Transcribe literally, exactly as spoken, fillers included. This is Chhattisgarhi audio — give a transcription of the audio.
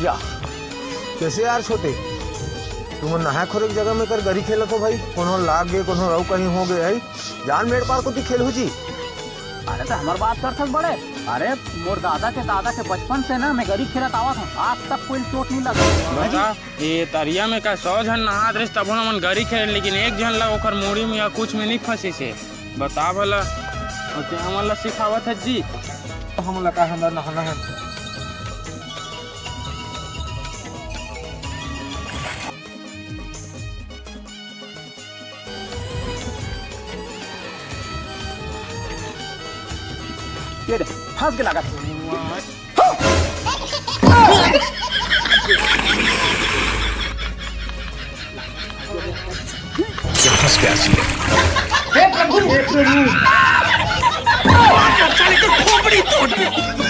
या। कैसे यार छोटे, तुमन नहाय खोरे के जगह में कर गरी खेलत हो भाई? कोनो लाग गे, कोनो अउ कहीं हो गे है? जान मेड़ पार कोती खेलहू जी। अरे तो हमर बात करथस बड़े। अरे मोर दादा के दादा के बचपन से ना मैं गरी खेलत आवत हूँ, आज तक कोई चोट नहीं लगा। बता, ये तरिया में का सौ झन नहात रहिस तभो हमन गरी खेले, लेकिन एक झन ला ओकर मुड़ी में या कुछ में नहीं फंसिस हे। बता भला, अउ ते हमन ला सिखावत हस जी? हमन ला का, हमला नहाना है। ये दे, फंस के लागत। ये फंस गया सी। हे प्रभु, हे प्रभु। साले के खोपड़ी तोड़ दे।